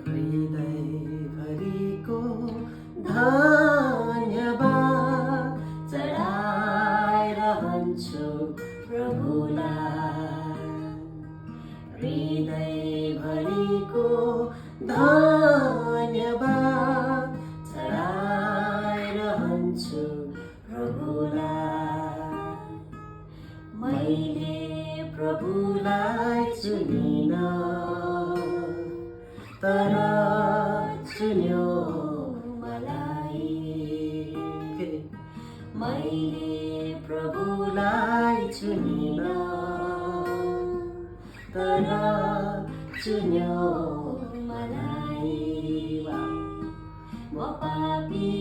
हृदयभरिको धन्यवाद चढाइरहन्छु प्रभुलाई। हृदयभरिको धन्यवाद चढाइरहन्छु प्रभुलाई। मैले प्रभुलाई चुनिन तर चुन्यो मलाई। मैले प्रभुलाई चुनिन तर चुन्यो मलाई। म पापी